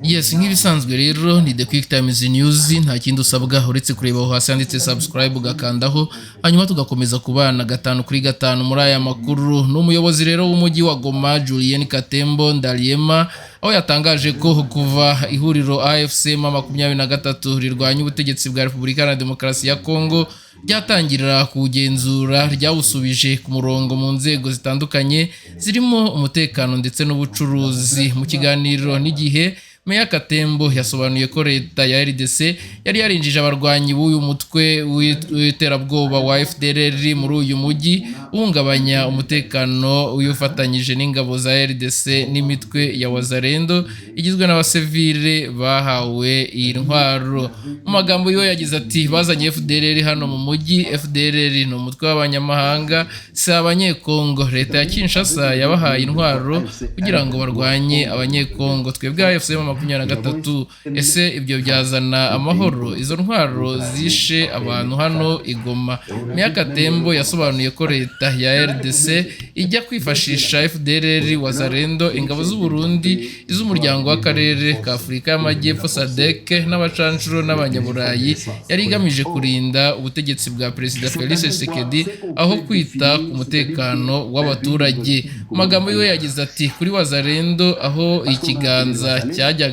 Yes, nk'ibisanzwe rero ni The Quick Times News. Nta kindi usabwa uretse kureba aho hasi handitse subscribe, ugakandaho, hanyuma tugakomeza kubana gatanu kuri gatanu muri aya makuru. Ni umuyobozi rero w'umujyi wa Goma, Julien Katembo Ndaliema, aho yatangaje ko kuva ihuriro AFC M23 rirwanya ubutegetsi bwa Repubulika Iharanira Demokarasi ya Kongo ryatangirira kuwugenzura, ryawusubije ku murongo mu nzego zitandukanye zirimo umutekano ndetse n'ubucuruzi. Mu kiganiro n'Igihe, Meya Katembo yasobanuye ko leta ya RDC yari yarinjije abarwanyi b'uyu mutwe w'iterabwoba wa FDLR muri uyu mujyi, uhungabanya umutekano wifatanyije n'ingabo za RDC n'imitwe ya Wazalendo igizwe n'abasivile bahawe iyi ntwaro. Mu magambo yiwe yagize ati: "Bazanye FDLR hano mu mujyi. FDLR ni umutwe w'abanyamahanga, si Abanyekongo. Leta ya Kinshasa yabahaye intwaro kugira ngo barwanye Abanyekongo, twebwe AFC M23. Ese ibyo byazana amahoro? Izo ntwaro zishe abantu hano i Goma." Meya Katembo yasobanuye ko leta ya RDC ijya kwifashisha FDLR, Wazalendo, ingabo z'u Burundi, iz'umuryango w'akarere ka Afurika y'Amajyepfo SADC, n'abacanshuro n'Abanyaburayi, yari igamije kurinda ubutegetsi bwa Perezida Felix Tshisekedi aho kwita ku mutekano w'abaturage. Mu magambo yiwe yagize ati: "Kuri Wazalendo, aho ikiganza cyajyaga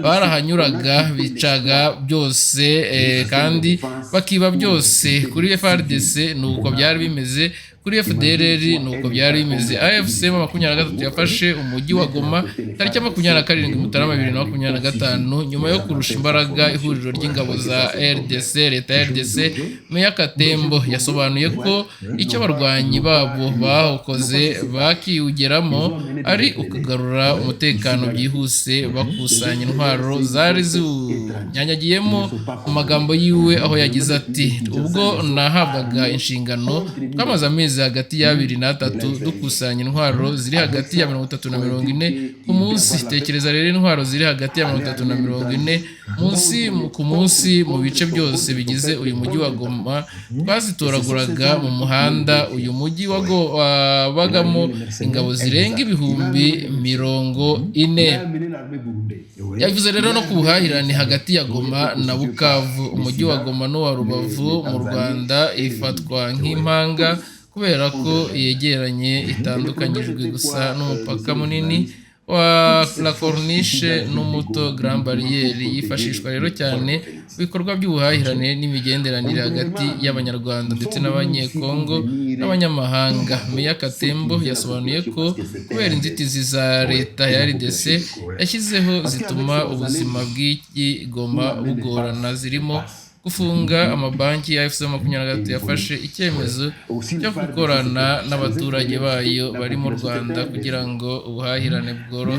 barahanyuraga, bicaga byose kandi bakiba byose. Kuri FARDC ni uko byari bimeze, kuri FDLR ni uko byari bimeze." AFC M23 yafashe umujyi wa Goma tariki ya 27 Mutarama 2025, nyuma yo kurusha imbaraga ihuriro ry'ingabo za RDC, leta ya RDC. Meya Katembo yasobanuye ko icyo abarwanyi babo bakoze bakiwugeramo ari ukugarura umutekano byihuse, bakusanya intwaro zari ziwunyanyagiyemo. Mu magambo yiwe aho yagize ati: "Ubwo nahabwaga inshingano, twamaze amezi hagati ya 2 n'atatu dukusanya intwaro ziri hagati ya 30 na 40 ku munsi. Tekereza rero intwaro ziri hagati ya 30 na 40 munsi ku munsi mu bice byose bigize uyu mujyi wa Goma. Twazitoraguraga mu muhanda." Uyu mujyi wabagamo ingabo zirenga 40,000. Yavuze rero no ku buhahirane hagati ya Goma na Bukavu. Umujyi wa Goma n'uwa Rubavu mu Rwanda ifatwa nk'impanga kubera ko yegeranye, itandukanyijwe gusa n'umupaka munini wa La Corniche n'umuto Grand Barrière. Yifashishwa rero cyane mu bikorwa by'ubuhahirane n'imigenderanire hagati y'Abanyarwanda ndetse n'Abanyekongo n'abanyamahanga. Meya Katembo yasobanuye ko kubera inzitizi za leta ya RDC yashyizeho zituma ubuzima bw'i Goma bugorana, zirimo gufunga amabanki, AFC 23 yafashe icyemezo cyo gukorana n'abaturage bayo bari mu Rwanda kugira ngo ubuhahirane bworohe.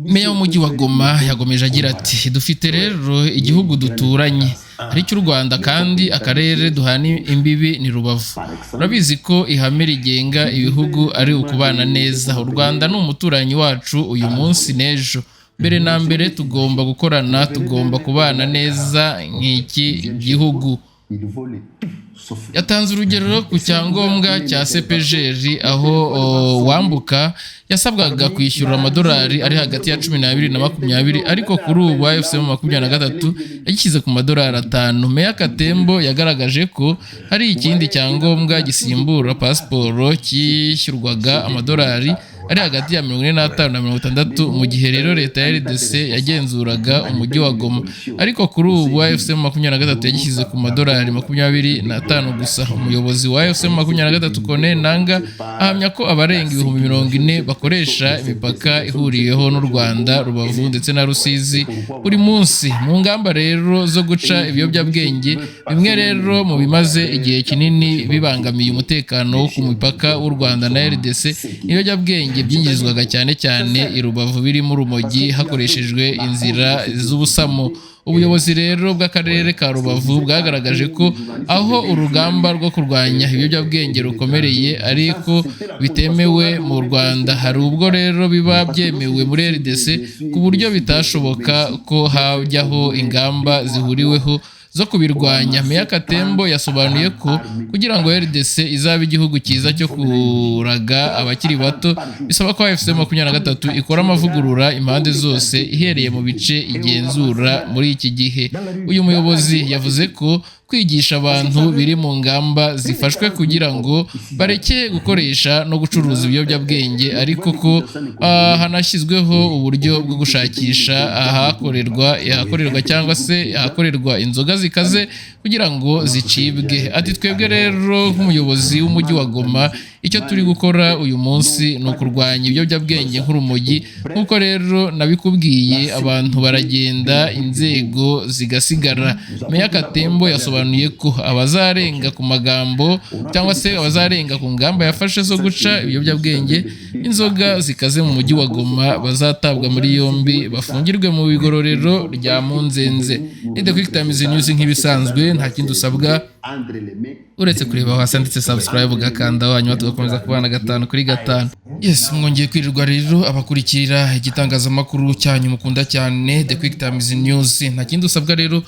Meya w'umujyi wa Goma yagomeje agira ati: "Dufite rero igihugu duturanye ari cy'u Rwanda, kandi akarere duhana imbibi ni Rubavu. Urabizi ko ihame rigenga ibihugu ari ukubana neza. U Rwanda ni umuturanyi wacu uyu munsi n'ejo. Mbere na mbere tugomba gukorana, tugomba kubana neza nk'iki gihugu." Yatanze urugero ku cyangombwa cya CEPGL, aho wambuka yasabwaga kwishyura amadolari ari hagati ya 12 na 20, ariko kuri ubu AFC 23 yagishyize ku madolari 5. Meya Katembo yagaragaje ko hari ikindi cyangombwa gisimbura pasiporo cyishyurwaga amadolari ari hagati ya 45 na 60, mu gihe rero leta ya RDC yagenzuraga umujyi wa Goma, ariko kuri ubu AFC 23 yagishyize ku madolari 25 gusa. Umuyobozi wa AFC 23, Corneille Nanga, ahamya ko abarenga 40,000 bakoresha imipaka ihuriyeho n'u Rwanda, Rubavu ndetse na Rusizi, buri munsi. Mu ngamba rero zo guca ibiyobyabwenge, bimwe rero mu bimaze igihe kinini bibangamiye umutekano wo ku mupaka w'u Rwanda na RDC, ibiyobyabwenge byinjizwaga cyane cyane i Rubavu birimo urumogi hakoreshejwe inzira z'ubusamo. Ubuyobozi rero bw'akarere ka Rubavu bwagaragaje ko aho urugamba rwo kurwanya ibiyobyabwenge rukomereye, ariko bitemewe mu Rwanda, hari ubwo rero biba byemewe muri RDC, ku buryo bitashoboka ko hajyaho ingamba zihuriweho. zo kubirwanya. Meya Katembo yasobanuye ko kugira ngo RDC izabe igihugu cyiza cyo kuraga abakiri bato bisaba ko AFC 23 ikora amavugurura impande zose, ihereye mu bice igenzura muri iki gihe. Uyu muyobozi yavuze ko kwigisha abantu biri mu ngamba zifashwe kugira ngo bareke gukoresha no gucuruza ibiyobyabwenge, ariko ko hanashyizweho uburyo bwo gushakisha ahakorerwa cyangwa se ahakorerwa inzoga zikaze kugira ngo zicibwe. Ati twebwe rero nk'umuyobozi w'umujyi wa Goma, icyo turi gukora uyu munsi ni ukurwanya ibiyobyabwenge nk'urumogi. Nk'uko rero nabikubwiye, abantu baragenda inzego zigasigara. Meya Katembo yasobanuye ko abazarenga ku magambo cyangwa se abazarenga ku ngamba yafashe zo guca ibiyobyabwenge n'inzoga zikaze mu mujyi wa Goma bazatabwa muri yombi, bafungirwe mu bigororero rya Munzenze. Ni The Quick Times News nk'ibisanzwe, nta kindi usabwa uretse kureba hasi handitse subscribe ugakanda, hanyuma tugakomeza kubana 5 kuri 5. Yes, mwongeye kwirirwa rero abakurikira igitangazamakuru cyanyu mukunda cyane The Quick Times News. Nta kindi usabwa rero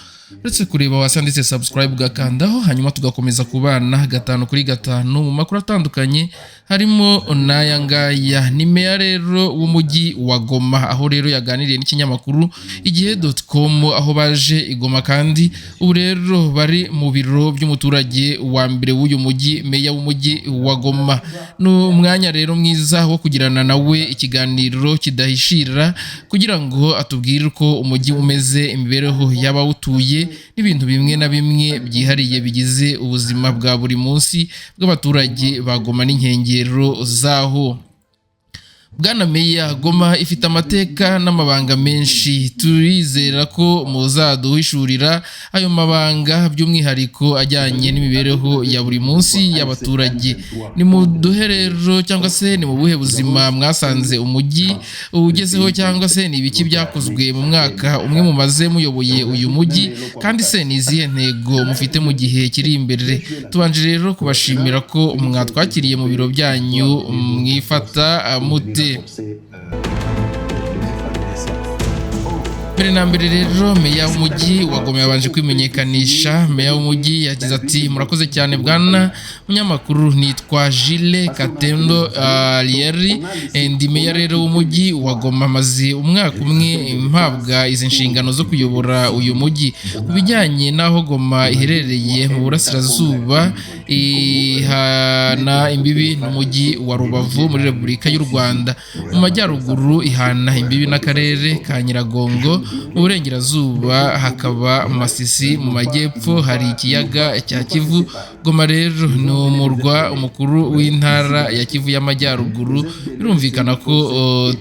uretse kureba hasi handitse subscribe ugakandaho, hanyuma tugakomeza kubana 5 kuri 5 mu makuru atandukanye harimo n'aya ngaya. Ni meya rero w'umujyi wa Goma, aho rero yaganiriye n'ikinyamakuru igihe.com, aho baje i Goma, kandi ubu rero bari mu biro by'umuturage wa mbere w'uyu mujyi, meya w'umujyi wa Goma. Ni umwanya rero mwiza wo kugirana nawe ikiganiro kidahishira kugira ngo atubwire uko umujyi umeze, imibereho y'abawutuye n'ibintu bimwe na bimwe byihariye bigize ubuzima bwa buri munsi bw'abaturage ba Goma n'inkengero zaho. Bwana Meya, Goma ifite amateka n'amabanga menshi. Turizera ko muzaduhishurira ayo mabanga, by'umwihariko ajyanye n'imibereho ya buri munsi y'abaturage. Nimuduhe rero cyangwa se ni mu buhe buzima mwasanze umujyi ugezeho, cyangwa se ni ibiki byakozwe mu mwaka umwe mumaze muyoboye uyu mujyi, kandi se ni izihe ntego mufite mu gihe kiri imbere? Tubanje rero kubashimira ko mwatwakiriye mu biro byanyu. Mwifata mute? Mbere na mbere rero meya w'umujyi wa Goma yabanje kwimenyekanisha. Meya w'umujyi yagize ati murakoze cyane bwana munyamakuru, nitwa Gilles Katendo Alieri, ndi meya rero w'umujyi wa Goma. Maze umwaka umwe mpabwa izi nshingano zo kuyobora uyu mujyi. Ku bijyanye n'aho Goma iherereye mu burasirazuba, ihana imbibi n'umujyi wa Rubavu muri Repubulika y'u Rwanda. Mu majyaruguru ihana imbibi n'akarere ka Nyiragongo, mu burengerazuba hakaba Masisi, mu majyepfo hari ikiyaga cya Kivu. Goma rero ni umurwa umukuru w'intara ya Kivu y'Amajyaruguru. Birumvikana ko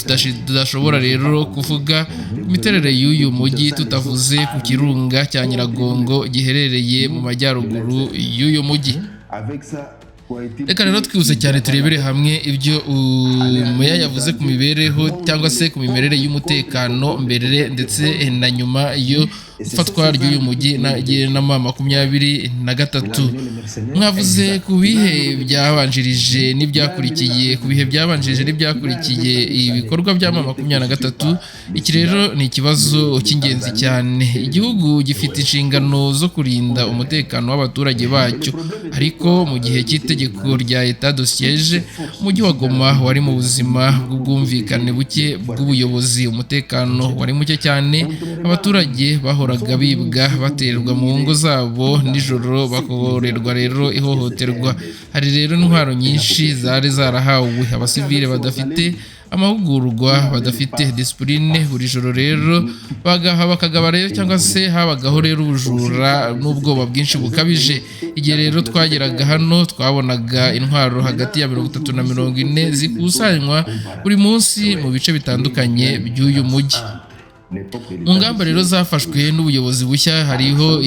tudashobora rero kuvuga imiterere y'uyu mujyi tutavuze ku kirunga cya Nyiragongo giherereye mu majyaruguru y'uyu mujyi. Reka rero twihuse cyane turebere hamwe ibyo meya yavuze ku mibereho cyangwa se ku mimerere y'umutekano mbere ndetse na nyuma yo ifatwa ry'uyu mujyi na M23. Mwavuze ku bihe byabanjirije n'ibyakurikiye, ku bihe byabanjirije n'ibyakurikiye ibikorwa bya M23. Iki rero ni ikibazo cy'ingenzi cyane. Igihugu gifite inshingano zo kurinda umutekano w'abaturage bacyo, ariko mu gihe cy'itegeko rya Etat de siège, umujyi wa Goma wari mu buzima bw'ubwumvikane buke bw'ubuyobozi. Umutekano wari muke cyane, abaturage bahoraga bibwa, baterwa mu ngo zabo nijoro, bakorerwa rero ihohoterwa. Hari rero intwaro nyinshi zari zarahawe abasivile badafite amahugurwa, badafite disipurine. Buri joro rero bakagaba rero cyangwa se habagaho rero ubujura n'ubwoba bwinshi bukabije. Igihe rero twageraga hano twabonaga intwaro hagati ya 30 na 40 zikusanywa buri munsi mu bice bitandukanye by'uyu mujyi. Mu ngamba rero zafashwe n'ubuyobozi bushya hariho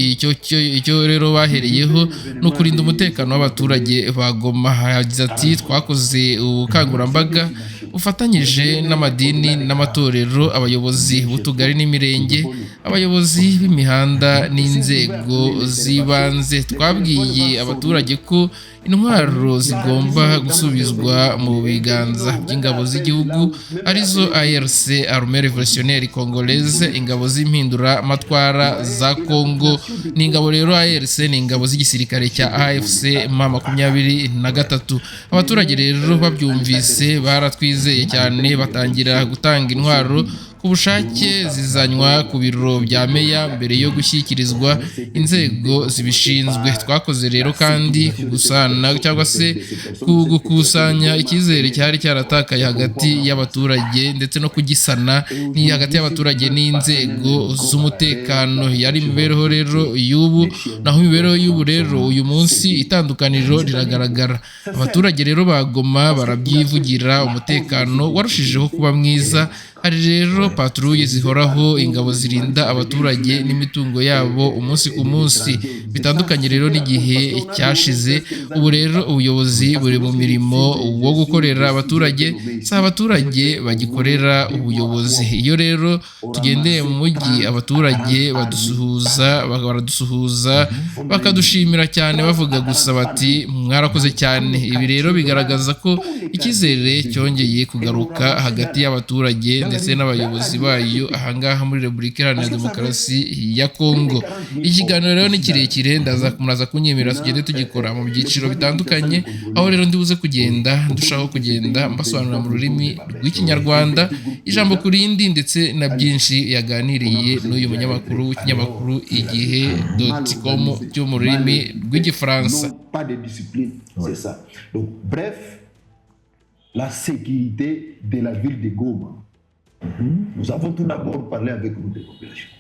icyo rero bahereyeho ni ukurinda umutekano w'abaturage ba Goma. Yagize ati twakoze ubukangurambaga bufatanyije n'amadini n'amatorero, abayobozi b'utugari n'imirenge, abayobozi b'imihanda n'inzego z'ibanze. Twabwiye abaturage ko intwaro zigomba gusubizwa mu biganza by'ingabo z'igihugu arizo ARC, Armée Révolutionnaire Congolaise. Congolaise, ingabo z'impinduramatwara za Congo. Ni ingabo rero ARC, ni ingabo z'igisirikare cya AFC M23. Abaturage rero babyumvise baratwizeye cyane, batangira gutanga intwaro ku bushake, zizanywa ku biro bya meya mbere yo gushyikirizwa inzego zibishinzwe. Twakoze rero kandi ku gusana cyangwa se ku gukusanya icyizere cyari cyaratakaye hagati y'abaturage ndetse no kugisana, ni hagati y'abaturage n'inzego z'umutekano. Yari imibereho rero y'ubu, naho imibereho y'ubu rero uyu munsi itandukaniro riragaragara. Abaturage rero ba Goma barabyivugira, umutekano warushijeho kuba mwiza. Hari rero patrouille zihoraho, ingabo zirinda abaturage n'imitungo yabo umunsi ku munsi, bitandukanye rero n'igihe cyashize. Ubu rero ubuyobozi buri mu mirimo wo gukorera abaturage, si abaturage bagikorera ubuyobozi. Iyo rero tugendeye mu mujyi, abaturage badusuhuza, baradusuhuza, bakadushimira cyane, bavuga gusa bati: "Mwarakoze cyane." Ibi rero bigaragaza ko icyizere cyongeye kugaruka hagati y'abaturage ndetse n'abayobozi bayo ahangaha muri Repubulika Iharanira Demokarasi ya Kongo. Ikiganiro rero ni kirekire, ndaza muraza kunyemerera tugende tugikora mu byiciro bitandukanye, aho rero ndibuze kugenda ndushaho kugenda mbasobanurira mu rurimi rw'Ikinyarwanda ijambo ku rindi, ndetse na byinshi yaganiriye n'uyu munyamakuru w'ikinyamakuru Igihe.com byo mu rurimi rw'Igifaransa. Non, pas de discipline, c'est ça. Donc, bref, la sécurité de la ville de Goma. Nous avons tout d'abord parlé avec nous des populations.